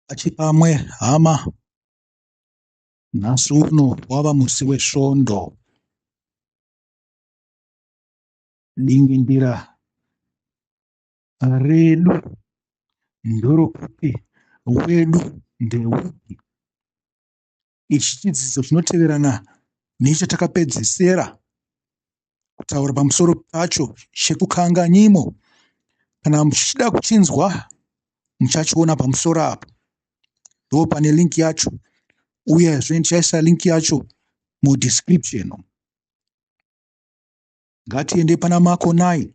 Pachipamwe hama, nhasi uno wava musi weSvondo. Dingindira redu ndorokuti wedu ndeupi. Ichi chidzidzo chinoteverana nechatakapedzesera kutaura pamusoro pacho chekukanga nyimo. Kana muchida kuchinzwa muchachiona pamusoro apo. Ndo pane link yacho uyezve ndichaisa link yacho mudescription. Ngatiende pana Marko 9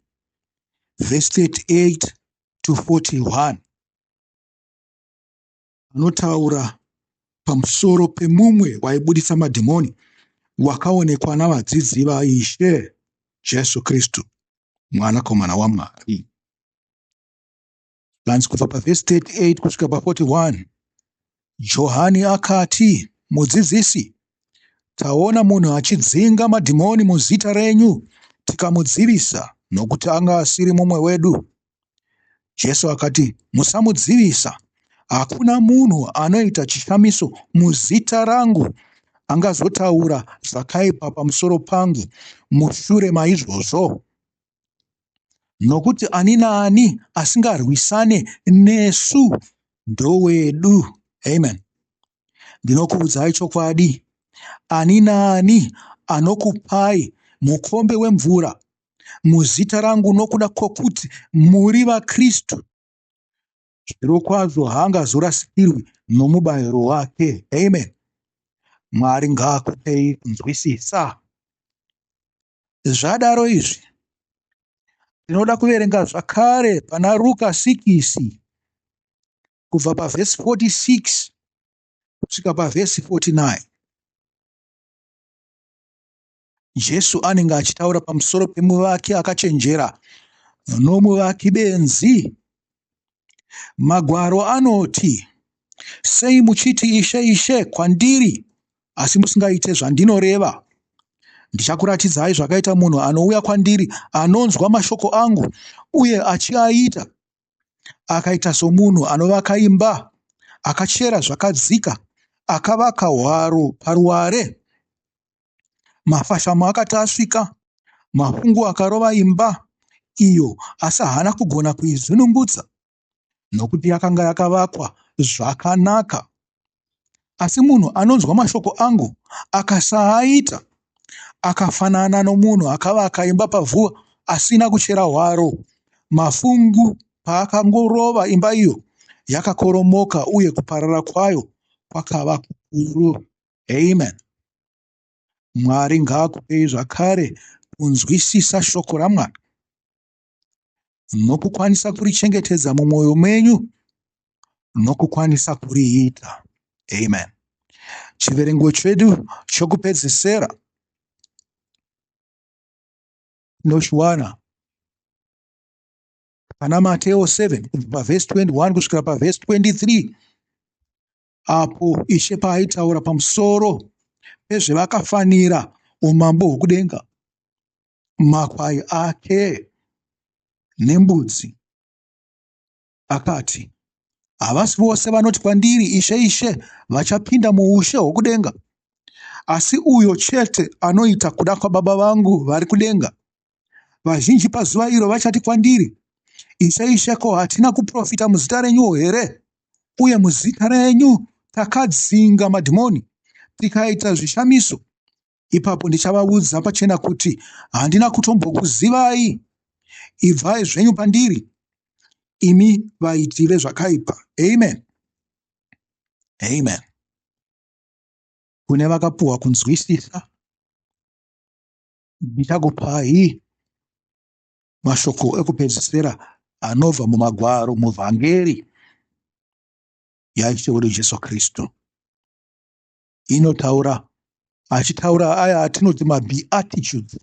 verse 38 to 41. Anotaura pamusoro pemumwe waibuditsa madhimoni wakaonekwa navadzidzi vaIshe Jesu Kristu, Mwanakomana waMwari. Zvanzi kubva pavhesi 38 kusvika pa41, Johani akati, Mudzidzisi, taona munhu achidzinga madhimoni muzita renyu, tikamudzivisa, nokuti anga asiri mumwe wedu. Jesu akati, Musamudzivisa. Hakuna munhu anoita chishamiso muzita rangu angazotaura zvakaipa pamusoro pangu mushure maizvozvo. Nokuti ani naani asingarwisane nesu ndowedu. Amen. Ndinokuudzai chokwadi, ani naani anokupai mukombe wemvura muzita rangu nokuda kwokuti muri vaKristu, zvirokwazvo haangazorasikirwi nomubayiro wake. Amen. Mwari ngaakupei kunzwisisa. Zvadaro izvi, tinoda kuverenga zvakare pana Ruka 6 kubva pavhesi 46 kusvika pavhesi 49. Jesu anenge achitaura pamusoro pemuvaki akachenjera nomuvaki benzi. Magwaro anoti, Sei muchiti, Ishe, Ishe, kwandiri, asi musingaite zvandinoreva? Ndichakuratidzai zvakaita munhu anouya kwandiri, anonzwa mashoko angu uye achiaita. Akaita somunhu anovaka imba, akachera zvakadzika, akavaka hwaro paruware. Mafashamo akati asvika, mafungu akarova imba iyo asi haana kugona kuizunungutsa nokuti yakanga yakavakwa zvakanaka. Asi munhu anonzwa mashoko angu akasaaita, akafanana nomunhu akavaka imba pavhu asina kuchera hwaro. Mafungu paakangorova imba iyo, yakakoromoka uye kuparara kwayo kwakava kukuru. Amen. Mwari ngaakupei zvakare kunzwisisa shoko raMwari nokukwanisa kurichengetedza mumwoyo menyu nokukwanisa kuriita. Amen. Chiverengo chedu chokupedzesera tinochiwana pana Mateo 7 kubva pavhesi 21 kusvikira pavhesi 23 apo Ishe paaitaura pamusoro pezvevakafanira umambo hwokudenga, makwai ake nembudzi, akati, Havasi vose vanoti kwandiri, Ishe, Ishe, vachapinda muushe hwokudenga, asi uyo chete anoita kuda kwaBaba vangu vari kudenga. Vazhinji pazuva iro vachati kwandiri, Ishe, Ishe, ko hatina kuprofita muzita renyuwo here? Uye muzita renyu takadzinga madhimoni tikaita zvishamiso. Ipapo ndichavaudza pachena kuti, Handina kutombokuzivai. Ibvai zvenyu pandiri, imi vaiti vezvakaipa. Amen. Amen. Kune vakapuhwa kunzwisisa, ndichakupai mashoko ekupedzisira anobva mumagwaro muvhangeri yaIshe wedu Jesu Kristu. Inotaura achitaura aya atinoti mabeatitudes,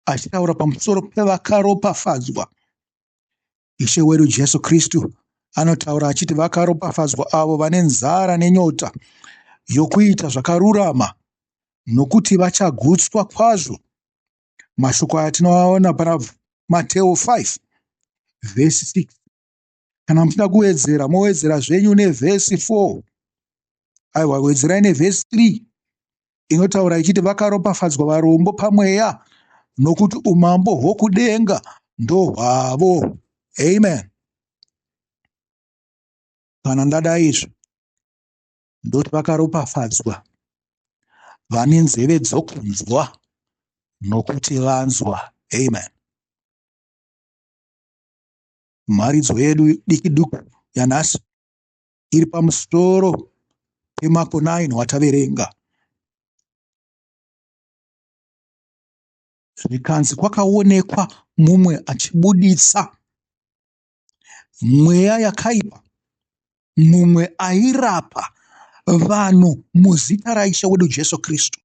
achitaura pamusoro pevakaropafadzwa. Ishe wedu Jesu Kristu anotaura achiti vakaropafadzwa avo vane nzara nenyota yokuita zvakarurama, nokuti vachagutswa kwazvo. Mashoko aya tinoaona pana Mateo 5 vhesi 6. Kana muchida kuwedzera, mowedzera zvenyu nevhesi 4. Aiwa, wedzerai nevhesi 3 inotaura ichiti vakaropafadzwa varombo pamweya nokuti umambo hwokudenga ndohwavo. Amen. Kana ndada izvi ndoti vakaropafadzwa vane nzeve dzokunzwa nokuti vanzwa. Amen. Mharidzo yedu diki duku yanhasi iri pamusoro peMako 9 wataverenga. Zvikanzi kwakaonekwa mumwe achibuditsa mweya yakaipa, mumwe airapa vanhu muzita raIshe wedu Jesu Kristu,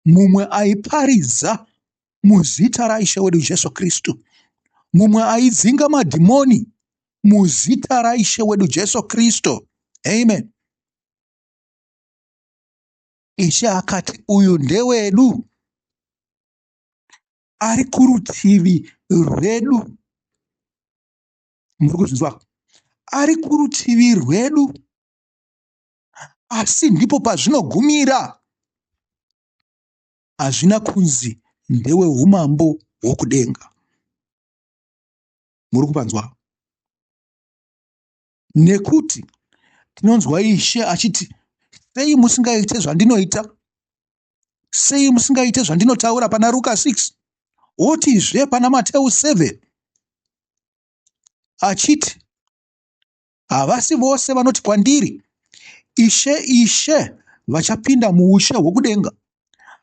mumwe aiparidza muzita raIshe wedu Jesu Kristu, mumwe aidzinga madhimoni muzita raIshe wedu Jesu Kristu. Amen. Ishe akati uyu ndewedu, ari kurutivi rwedu. Muri kuzvinzwa? Ari kurutivi rwedu, asi ndipo pazvinogumira. Hazvina kunzi ndeweumambo hwokudenga. Muri kupanzwa? Nekuti tinonzwa Ishe achiti, sei musingaite zvandinoita? Sei musingaite zvandinotaura pana Ruka 6? Otizve pana Mateu 7 achiti, havasi vose vanoti kwandiri, Ishe, Ishe, vachapinda muushe hwokudenga,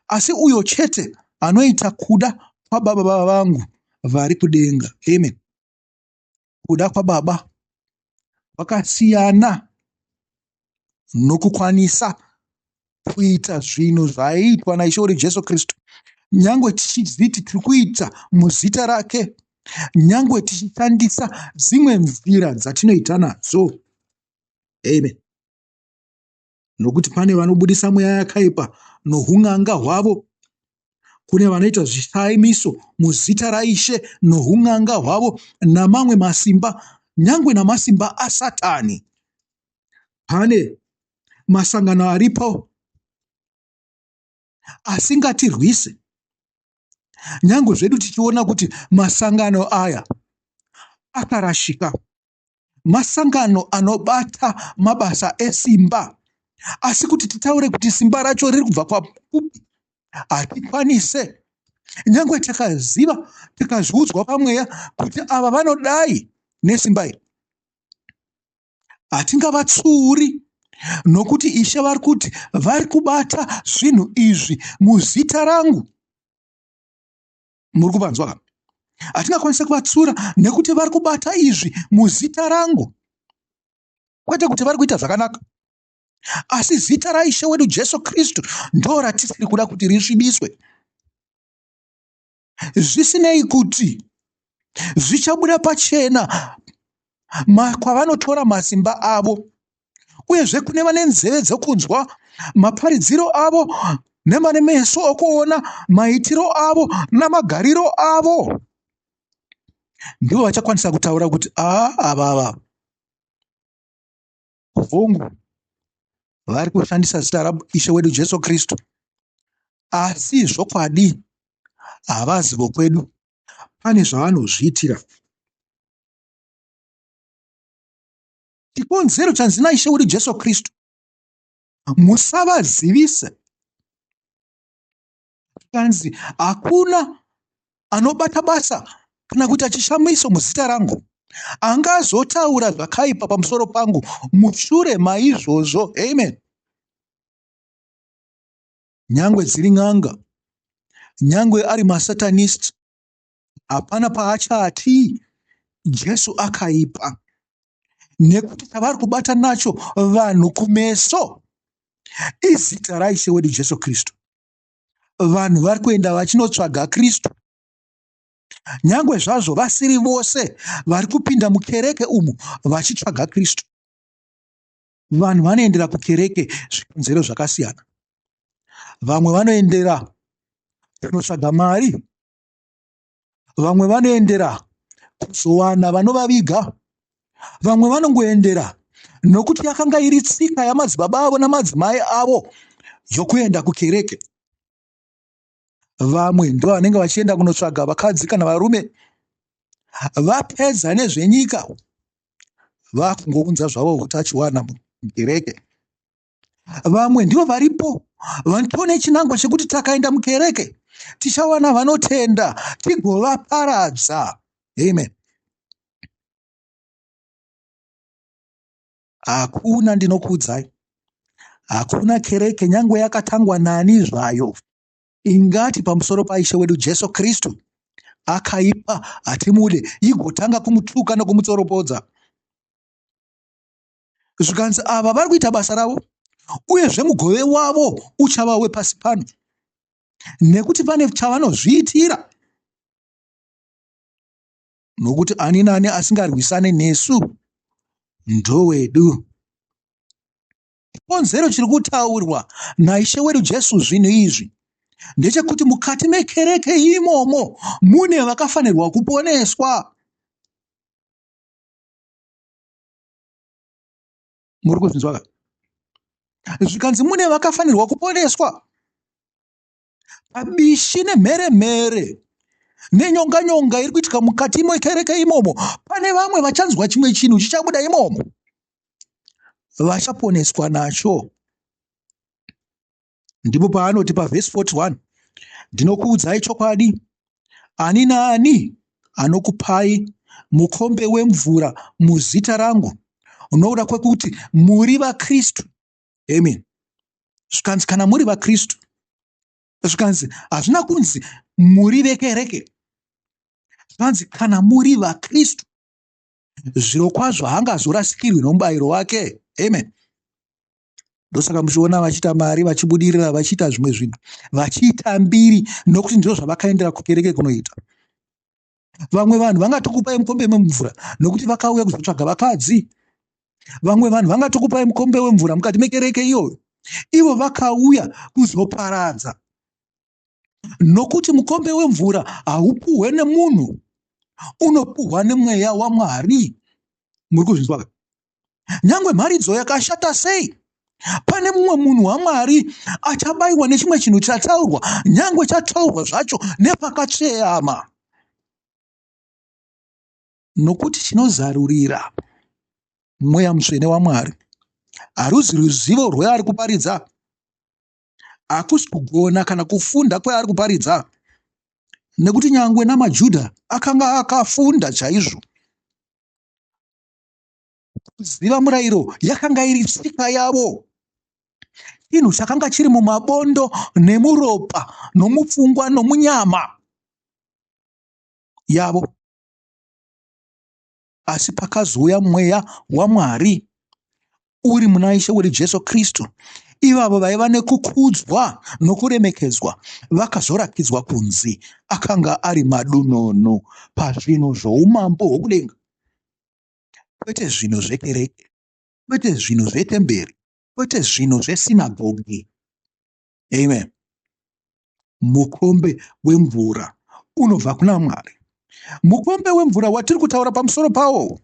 asi uyo chete anoita kuda kwaBaba vangu vari kudenga. Amen. Kuda kwaBaba kwakasiyana nokukwanisa kuita zvinhu zvaiitwa naIshe wedu Jesu Kristu. Nyangwe tichizviti tiri kuita muzita rake, nyangwe tichishandisa dzimwe nzira dzatinoita nadzo. Amen. Nokuti pane vanobudisa mweya yakaipa nohun'anga hwavo, kune vanoita zvishamiso muzita raIshe nohun'anga hwavo namamwe masimba, nyangwe namasimba aSatani. Pane masangano aripo asingatirwise, nyangwe zvedu tichiona kuti masangano aya akarashika, masangano anobata mabasa esimba, asi kuti titaure kuti simba racho riri kubva kwakupi hatikwanise, nyangwe takaziva tikazviudzwa pamweya kuti ava vanodai nesimba iri, hatingavatsiuri nokuti Ishe vari kuti vari kubata zvinhu izvi muzita rangu. Muri kuvanzwa ka? Hatingakwanisa kuvatsiura nekuti vari kubata izvi muzita rangu, kwete kuti vari kuita zvakanaka, asi zita raIshe wedu Jesu Kristu ndo ratisiri kuda kuti risvibiswe. Zvisinei kuti zvichabuda pachena kwavanotora masimba avo, uyezve kune vane nzeve dzokunzwa maparidziro avo nevane meso okuona maitiro avo namagariro avo, ndivo vachakwanisa kutaura kuti ava ava hongu vari kushandisa zita raIshe wedu Jesu Kristu, asi zvokwadi havazi vokwedu, pane zvavanozviitira. Chikonzero chanzi naIshe wedu Jesu Kristu, musavazivise. Kanzi hakuna anobata basa kana kuita chishamiso muzita rangu angazotaura zvakaipa pamusoro pangu mushure maizvozvo. Amen. Nyangwe dziri n'anga, nyangwe ari masatanist, hapana paachati Jesu akaipa, nekuti chavari kubata nacho vanhu kumeso izita raIshe wedu Jesu Kristu. Vanhu vari kuenda vachinotsvaga Kristu, nyangwe zvazvo vasiri vose vari kupinda mukereke umu vachitsvaga Kristu. Vanhu vanoendera kukereke zvikonzero zvakasiyana. Vamwe vanoendera kunotsvaga mari, vamwe vanoendera kuzowana vanovaviga, Vamwe vanongoendera nokuti yakanga iri tsika yamadzibaba avo namadzimai avo yokuenda kukereke. Vamwe ndivo vanenge vachienda kunotsvaga vakadzi kana varume. Vapedza nezvenyika vakungounza zvavo utachiwana mukereke. Vamwe ndivo varipo vanotone chinangwa chekuti takaenda mukereke tichawana vanotenda tigovaparadza. Amen. Hakuna, ndinokuudzai, hakuna kereke nyangwe yakatangwa nani zvayo ingati pamusoro paIshe wedu Jesu Kristu akaipa hatimude igotanga kumutuka nokumutsoropodza. Zvikanzi ava vari kuita basa ravo uyezve mugove wavo uchava wepasi pano nekuti pane chavanozviitira. Nokuti ani naani asingarwisane nesu ndowedu. Chikonzero chiri kutaurwa naIshe wedu Jesu zvinhu izvi ndechekuti mukati mekereke imomo mune vakafanirwa kuponeswa. Muri kuzvinzwa ka? Zvikanzi mune vakafanirwa kuponeswa. Pabishi nemheremhere nenyonga nyonga iri kuitika mukati mekereke imomo, pane vamwe vachanzwa chimwe chinhu chichabuda imomo vachaponeswa nacho. Ndipo paanoti pavhesi 41, ndinokuudzai chokwadi, ani naani anokupai mukombe wemvura muzita rangu nokuda kwekuti muri vaKristu. Amen. Zvikanzi kana muri vaKristu, zvikanzi hazvina kunzi muri vekereke, zvikanzi kana muri vaKristu, zvirokwazvo haangazorasikirwi nomubayiro wake. Amen. Ndosaka muchiona vachiita mari, vachibudirira, vachiita zvimwe zvinhu, vachiita mbiri, nokuti ndizvo zvavakaendera kukereke kunoita. Vamwe vanhu vangatokupai mukombe wemvura nokuti vakauya kuzotsvaga vakadzi. Vamwe vanhu vangatokupai mukombe wemvura mukati mekereke iyoyo, ivo vakauya kuzoparadza. Nokuti mukombe wemvura haupuhwe nemunhu, unopuhwa nemweya waMwari. Muri kuzvinzwa ka? Nyangwe mharidzo yakashata sei, pane mumwe munhu waMwari achabayiwa nechimwe chinhu chataurwa, nyangwe chataurwa zvacho nepakatsveyama. Nokuti chinozarurira mweya mutsvene waMwari haruzi ruzivo rweari kuparidza, hakusi kugona kana kufunda kweari kuparidza, nekuti nyangwe namaJudha akanga akafunda chaizvo. Kuziva murayiro yakanga iri tsika yavo, chinhu chakanga chiri mumabondo nemuropa nomupfungwa nomunyama yavo. Asi pakazouya mweya waMwari uri muna Ishe wedu Jesu Kristu, ivavo vaiva nekukudzwa nokuremekedzwa vakazorakidzwa kunzi akanga ari madununu pazvinhu zvoumambo hwokudenga, kwete zvinhu zvekereke, kwete zvinhu zvetemberi, kwete zvinhu zvesinagogi. Amen. Mukombe wemvura unobva kuna Mwari. Mukombe wemvura watiri kutaura pamusoro pawo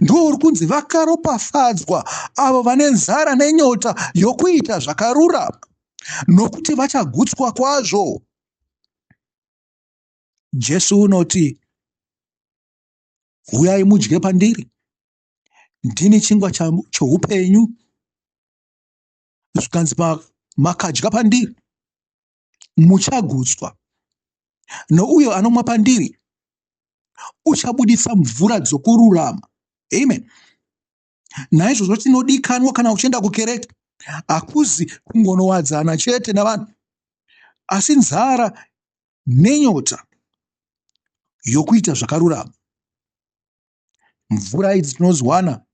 ndiwo uri kunzi vakaropafadzwa avo vane nzara nenyota yokuita zvakarurama, nokuti vachagutswa kwazvo. Jesu unoti, huyai mudye pandiri, ndini chingwa choupenyu. Zvikanzi makadya pandiri muchagutswa, nouyo anomwa pandiri uchabuditsa mvura dzokururama. Amen. Naizvozvo tinodikanwa kana uchienda kukereke, hakuzi kungonowadzana chete navanhu, asi nzara nenyota yokuita zvakarurama. Mvura idzi tinoziwana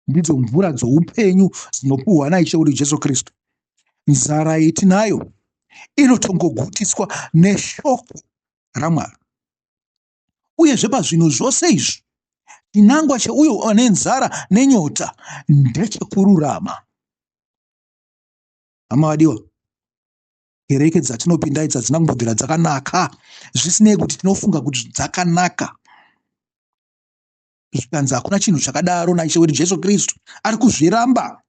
ndidzo mvura dzoupenyu dzinopuhwa naIshe wedu Jesu Kristu. Nzara iyi tinayo inotongogutiswa neshoko raMwari. Uyezve pazvinhu zvose izvi, chinangwa cheuyo ane nzara nenyota ndechekururama. Hama vadiwa, kereke dzatinopinda idzi hadzina kumbobvira dzakanaka, zvisinei kuti tinofunga kuti dzakanaka. Zvikanzi hakuna chinhu chakadaro naIshe wedu Jesu Kristu. Ari kuzviramba.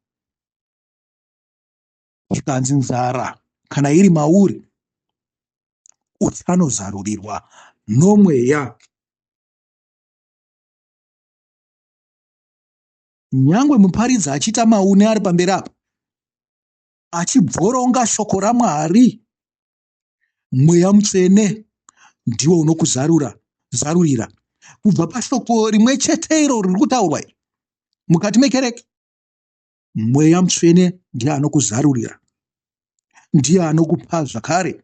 Zvikanzi nzara kana iri mauri uchanozarurirwa nomweya. Nyangwe muparidzi achiita maune ari pamberi apa, achibvoronga shoko raMwari, Mweya Mutsvene ndiwo unokuzarura zarurira kubva pashoko rimwe chete iro riri kutaurwa iri mukati mekereke. Mweya Mutsvene ndiye anokuzarurira, ndiye anokupa zvakare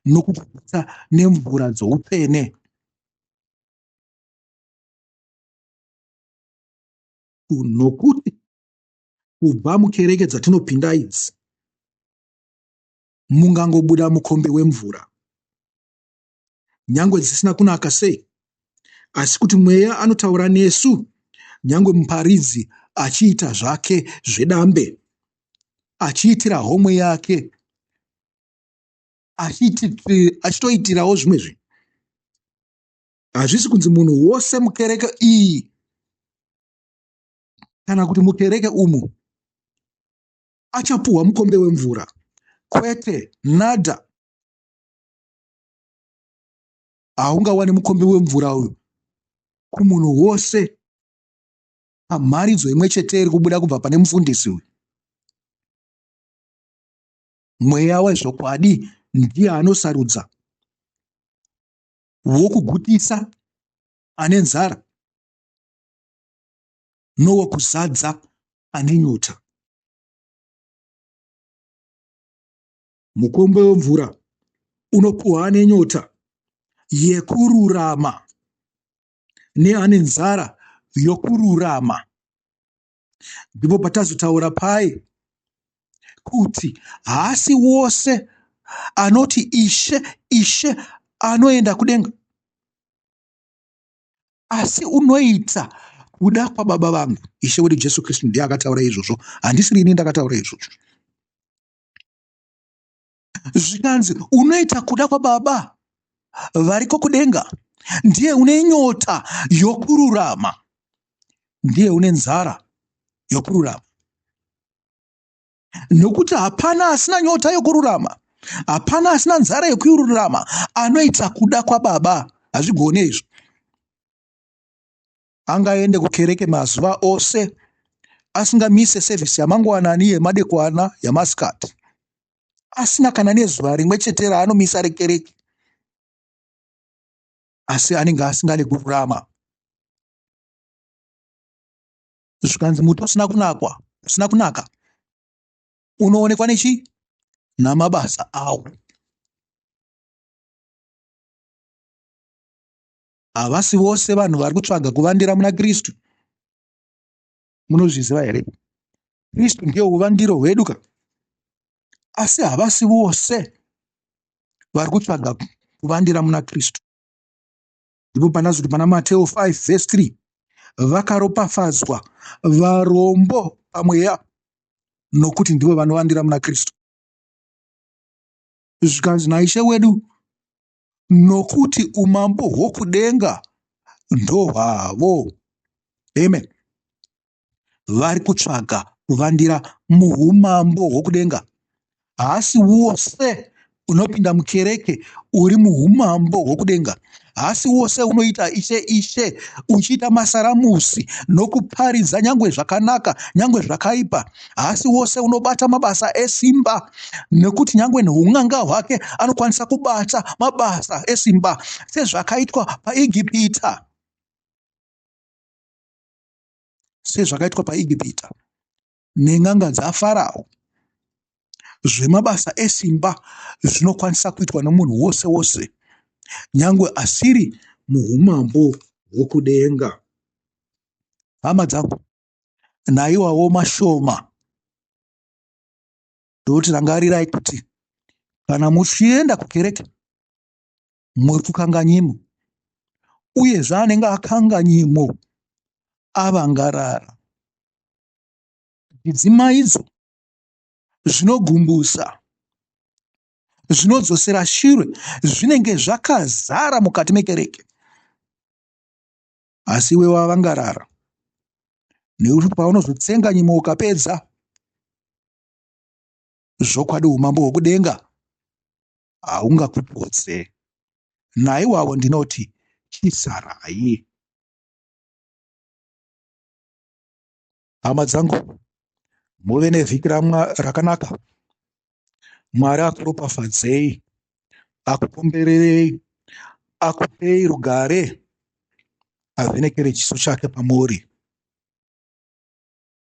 nokukugutsa nemvura dzoutsvene. Nokuti kubva mukereke dzatinopinda idzi mungangobuda mukombe wemvura, nyangwe dzisina kunaka sei, asi kuti Mweya anotaura nesu nyangwe muparidzi achiita zvake zvedambe, achiitira homwe yake, achitoitirawo zvimwe zvinhu. Hazvisi kunzi munhu wose mukereke iyi kana kuti mukereke umu achapuhwa mukombe wemvura. Kwete, nada. Haungawani mukombe wemvura uyu kumunhu wose pamharidzo imwe chete iri kubuda kubva pane mufundisi uyu. Mweya wezvokwadi ndiye anosarudza wokugutisa ane nzara nowokuzadza ane nyota. Mukombe wemvura unopuhwa ane nyota yekururama neane nzara yokururama. Ndipo patazotaura paye kuti haasi wose anoti Ishe, Ishe anoenda kudenga, asi unoita kuda kwaBaba vangu. Ishe wedu Jesu Kristu ndiye akataura izvozvo, handisiri ini ndakataura izvozvo. Zvikanzi unoita kuda kwaBaba variko kudenga ndiye une nyota yokururama, ndiye une nzara yokururama. Nokuti hapana asina nyota yokururama, hapana asina nzara yokururama anoita kuda kwaBaba. Hazvigone izvo. Angaende kukereke mazuva ose asingamise sevhisi yamangwanani, yemadekwana, yamasikati, asina kana nezuva rimwe chete raanomisa rekereke, asi anenge asingade kururama. Zvikanzi muti usina kunakwa, usina kunaka unoonekwa nechi namabasa awo. Havasi vose vanhu vari kutsvaga kuvandira muna Kristu. Munozviziva here? Kristu ndiye uvandiro hwedu ka. Asi havasi vose vari kutsvaga kuvandira muna Kristu. Ndipo panazoti pana Mateo 5 vhesi 3, vakaropafadzwa varombo pamweya, nokuti ndivo vanovandira muna Kristu. Zvikanzi naIshe wedu, nokuti umambo hwokudenga ndohwavo. Amen. Vari kutsvaga kuvandira muumambo hwokudenga. Haasi wose unopinda mukereke uri muumambo hwokudenga. Haasi wose unoita Ishe Ishe uchiita masaramusi nokuparidza nyangwe zvakanaka nyangwe zvakaipa. Haasi wose unobata mabasa esimba, nekuti nyangwe neun'anga hwake anokwanisa kubata mabasa esimba sezvakaitwa paEgipita. Sezvakaitwa paEgipita nen'anga dzaFarao, zvemabasa esimba zvinokwanisa kuitwa nomunhu wose wose, nyangwe asiri muumambo hwokudenga. Hama dzangu, naiwawo mashoma, ndoti rangarirai kuti kana muchienda kukereke muri kukanga nyimo, uye zvaanenge akanga nyimo avangarara. Zvidzimaidzo zvinogumbusa, zvinodzosera shure, zvinenge zvakazara mukati mekereke. Asi iwe wavangarara nekuti paunozotsenga nyimo ukapedza, zvokwadi umambo hwokudenga haungakupodze. Naiwawo ndinoti chisarai. Hama dzangu, muve nevhiki rakanaka. Mwari akuropafadzei, akukombererei, akupei rugare, avhenekere chiso chake pamuri.